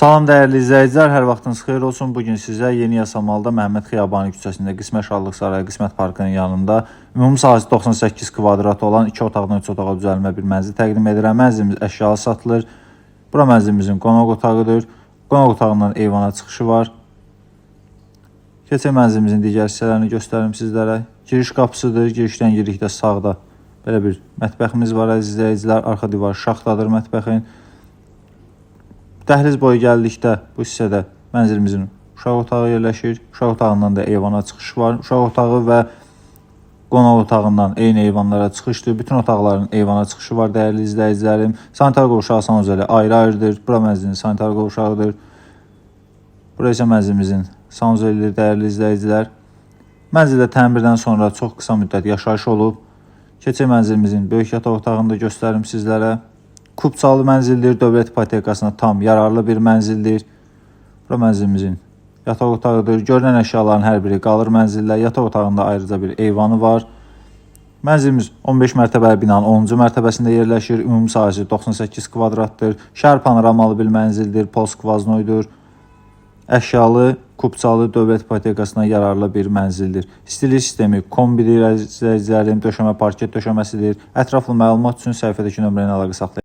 Salam dəyərli izləyicilər, hər vaxtınız xeyir olsun. Bu gün sizə Yeni Yasamalda Məhəmməd Xiyabani küçəsində Qismət Şadlıq Sarayı Qismət Parkının yanında ümumi sahəsi 98 kvadrat olan 2 otaqdan 3 otağa düzəlmə bir mənzil təqdim edirəm. Mənzilimiz əşyalı satılır. Bura mənzilimizin qonaq otağıdır. Qonaq otağından eyvana çıxışı var. Keçək mənzilimizin digər hissələrini göstərim sizlərə. Giriş qapısıdır. Girişdən girdikdə sağda belə bir mətbəximiz var, əziz izləyicilər. Arxa divar şaxtadır mətbəxin. Dəhliz boyu gəldikdə bu hissədə mənzilimizin uşaq otağı yerləşir. Uşaq otağından da eyvana çıxış var. Uşaq otağı və qonaq otağından eyni eyvanlara çıxışdır. Bütün otaqların eyvana çıxışı var, dəyərli izləyicilərim. Sanitar qovşağı, sanuzeli ayrı-ayrıdır. Bura mənzilin sanitar qovşağıdır. Bura isə mənzilimizin sanuzelidir, dəyərli izləyicilər. Mənzildə təmirdən sonra çox qısa müddət yaşayış olub. Keçək mənzilimizin böyük yataq otağını da göstərim sizlərə. Kubçalı mənzildir, dövlət ipotekasına tam yararlı bir mənzildir. Bura mənzilimizin yataq otağıdır. Görünən əşyaların hər biri qalır mənzildə. Yataq otağında ayrıca bir eyvanı var. Mənzilimiz 15 mərtəbəli binanın 10-cu mərtəbəsində yerləşir. Ümumi sahəsi 98 kvadratdır. Şəhər panoramalı bir mənzildir, polskvaznoydur. Əşyalı, kubçalı, dövlət ipotekasına yararlı bir mənzildir. İstilik sistemi kombidir, əziz izləyicilərim, döşəmə parket döşəməsidir. Ətraflı məlumat üçün səhifədəki nömrə ilə əlaqə saxlayın.